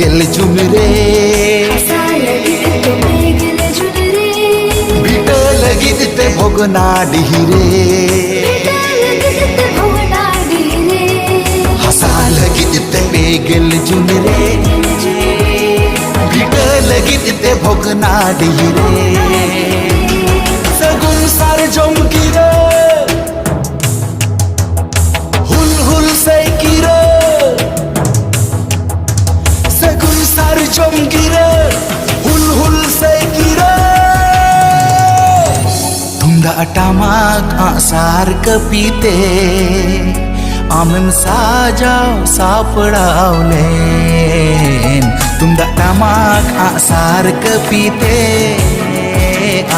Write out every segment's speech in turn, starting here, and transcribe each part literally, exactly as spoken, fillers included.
ᱜᱮᱞ ᱡᱩᱱ ᱨᱮ, ᱦᱟᱥᱟ ᱞᱟᱹᱜᱤᱫ ᱛᱮ ᱯᱮ ᱜᱮᱞ ᱡᱩᱱ ᱨᱮ, ᱵᱷᱤᱴᱟᱹ ᱞᱟᱹᱜᱤᱫ ᱛᱮ ᱵᱷᱚᱜᱽᱱᱟᱰᱤᱦᱤ ᱨᱮ, ᱵᱷᱤᱴᱟᱹ ᱞᱟᱹᱜᱤᱫ ᱛᱮ ᱵᱷᱚᱜᱽᱱᱟᱰᱤᱦᱤ ᱨᱮ, ᱦᱟᱥᱟ ᱞᱟᱹᱜᱤᱫ ᱛᱮ ᱯᱮ ᱜᱮᱞ ᱡᱩᱱ ᱨᱮ, ᱵᱷᱤᱴᱟᱹ ᱞᱟᱹᱜᱤᱫ ᱛᱮ ᱵᱷᱚᱜᱽᱱᱟᱰᱤᱦᱤ ᱨᱮ, ᱥᱟᱹᱜᱩᱱ ᱥᱟᱨᱡᱚᱢ ᱜᱤᱨᱟᱹ, ᱦᱩᱞ ᱦᱩᱞ ᱥᱟᱹᱭ ᱜᱤᱨᱟᱹ, ᱥᱟᱹᱜᱩᱱ ᱥᱟᱨᱡᱚᱢ ᱜᱤᱨᱟᱹ, ᱦᱩᱞ ᱦᱩᱞ ᱥᱟᱹᱭ ᱜᱤᱨᱟᱹ᱾ ᱛᱩᱢᱫᱟᱜ ᱴᱟᱢᱟᱠ ᱟᱜᱼᱥᱟᱨ ᱠᱟᱹᱯᱤ ᱛᱮ ᱟᱢᱮᱢ ᱥᱟᱡᱟᱣ ᱥᱟᱯᱲᱟᱣ ᱞᱮᱱ, ᱛᱩᱢᱫᱟᱜ ᱴᱟᱢᱟᱠ ᱟᱜᱼᱥᱟᱨ ᱠᱟᱹᱯᱤ ᱛᱮ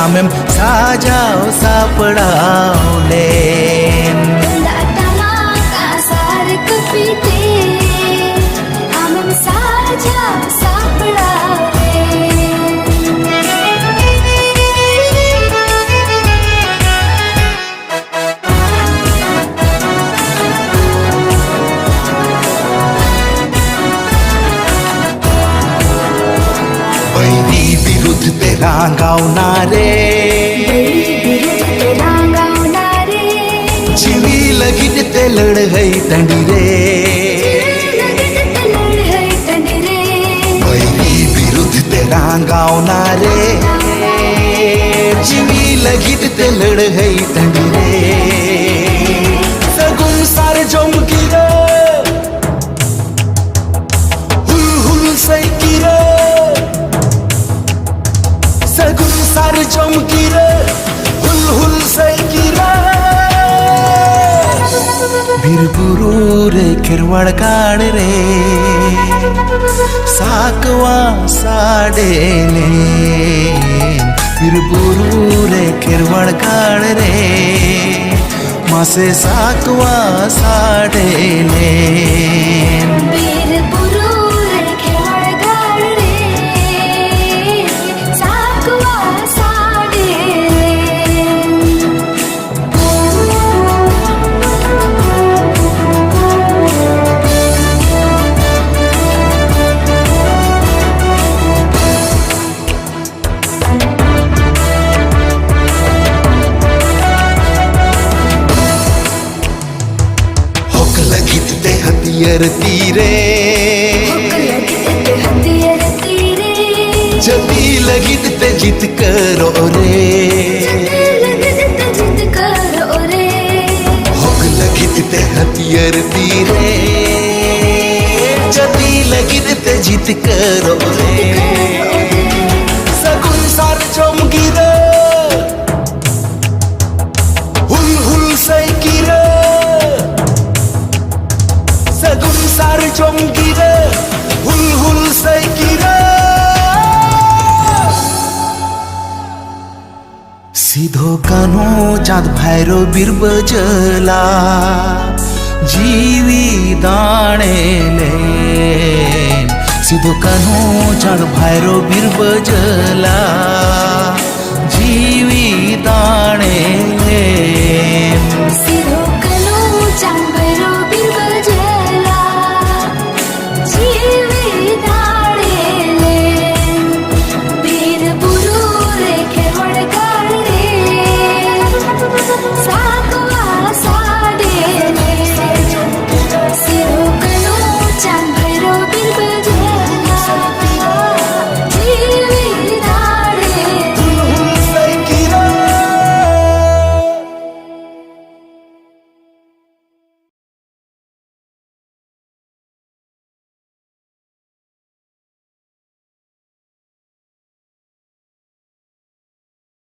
ᱟᱢᱮᱢ ᱥᱟᱡᱟᱣ ᱥᱟᱯᱲᱟᱣ ᱞᱮᱱ᱾ ᱛᱩᱢᱫᱟᱜ ᱴᱟᱢᱟᱠ ᱟᱜᱼᱥᱟᱨ ᱠᱟᱹᱯᱤ ᱛᱮ ᱟᱢᱮᱢ ᱥᱟᱡᱟᱣ ᱥᱟᱯᱲᱟᱣ ᱞᱮᱱ᱾ ᱵᱟᱹᱭᱨᱤ ᱵᱤᱨᱩᱫᱷ ᱛᱮ ᱨᱟᱸᱜᱟᱣᱱᱟ ᱨᱮ, ᱵᱟᱹᱭᱨᱤ ᱵᱤᱨᱩᱫᱷ ᱛᱮ ᱨᱟᱸᱜᱟᱣᱱᱟ ᱨᱮ, ᱡᱤᱣᱤ ᱞᱟᱹᱜᱤᱫ ᱛᱮ ᱞᱟᱹᱲᱦᱟᱹᱭ ᱴᱟᱺᱰᱤ ᱨᱮ, ᱡᱤᱣᱤ ᱞᱟᱹᱜᱤᱫ ᱛᱮ ᱞᱟᱹᱲᱦᱟᱹᱭ ᱴᱟᱺᱰᱤ ᱨᱮ, ᱵᱟᱹᱭᱨᱤ ᱵᱤᱨᱩᱫᱷ ᱛᱮ ᱨᱟᱸᱜᱟᱣᱱᱟ ᱨᱮ, ᱡᱤᱣᱤ ᱞᱟᱹᱜᱤᱫ ᱛᱮ ᱞᱟᱹᱲᱦᱟᱹᱭ ᱴᱟᱺᱰᱤ ᱨᱮ, ᱥᱟᱹᱜᱩᱱ ᱥᱟᱨᱡᱚᱢ ᱜᱤᱨᱟᱹ, ᱦᱩᱞ ᱦᱩᱞ ᱥᱟᱹᱭ ᱜᱤᱨᱟᱹ, ᱥᱟᱹᱜᱩᱱ ᱥᱟᱨᱡᱚᱢ ᱜᱤᱨᱟᱹ, ᱦᱩᱞ ᱦᱩᱞ ᱥᱟᱹᱭ ᱜᱤᱨᱟᱹ᱾ ᱵᱤᱨ ᱵᱩᱨᱩ ᱨᱮ ᱠᱷᱮᱨᱣᱟᱲ ᱜᱟᱲ ᱨᱮ ᱥᱟᱠᱣᱟ ᱥᱟᱰᱮ ᱞᱮᱱ, ᱵᱤᱨ ᱵᱩᱨᱩ ᱨᱮ ᱠᱷᱮᱨᱣᱟᱲ ᱜᱟᱲ ᱨᱮ ᱢᱟᱥᱮ ᱥᱟᱠᱣᱟ ᱥᱟᱰᱮ ᱞᱮᱱ᱾ ᱵᱤᱨ ᱵᱩᱨᱩ ᱨᱮ ᱠᱷᱮᱨᱣᱟᱲ ᱜᱟᱲ ᱨᱮ ᱥᱟᱠᱣᱟ ᱥᱟᱰᱮ ᱞᱮᱱ᱾ ᱛᱤᱨᱮ, ᱦᱚᱠ ᱞᱟᱹᱜᱤᱫ ᱛᱮ ᱦᱟᱹᱛᱭᱟᱹᱨ ᱛᱤᱨᱮ, ᱡᱟᱹᱛᱤ ᱞᱟᱹᱜᱤᱫ ᱛᱮ ᱡᱤᱛᱠᱟᱹᱨᱚᱜ ᱨᱮ, ᱡᱟᱹᱛᱤ ᱞᱟᱹᱜᱤᱫ ᱛᱮ ᱡᱤᱛᱠᱟᱹᱨᱚᱜ ᱨᱮ, ᱦᱚᱠ ᱞᱟᱹᱜᱤᱫ ᱛᱮ ᱦᱟᱹᱛᱭᱟᱹᱨ ᱛᱤᱨᱮ, ᱡᱟᱹᱛᱤ ᱞᱟᱹᱜᱤᱫ ᱛᱮ ᱡᱤᱛᱠᱟᱹᱨᱚᱜ ᱨᱮ, ᱥᱟᱹᱜᱩᱱ ᱥᱟᱨᱡᱚᱢ ᱜᱤᱨᱟᱹ, ᱦᱩᱞ ᱦᱩᱞ ᱥᱟᱹᱭ ᱜᱤᱨᱟᱹ, ᱥᱟᱹᱜᱩᱱ ᱥᱟᱨᱡᱚᱢ ᱜᱤᱨᱟᱹ, ᱦᱩᱞ ᱦᱩᱞ ᱥᱟᱹᱭ ᱜᱤᱨᱟᱹ᱾ ᱥᱤᱫᱷᱩ ᱠᱟᱹᱱᱦᱩ ᱪᱟᱸᱫᱽ ᱵᱷᱟᱭᱨᱳ ᱵᱤᱨ ᱵᱟᱹᱡᱟᱹᱞᱟ, ᱡᱤᱣᱤ ᱫᱟᱲᱮ ᱞᱮᱱ᱾ ᱥᱤᱫᱷᱩ ᱠᱟᱹᱱᱦᱩ ᱪᱟᱸᱫᱽ ᱵᱷᱟᱭᱨᱳ ᱵᱤᱨ ᱵᱟᱹᱡᱟᱹᱞᱟ,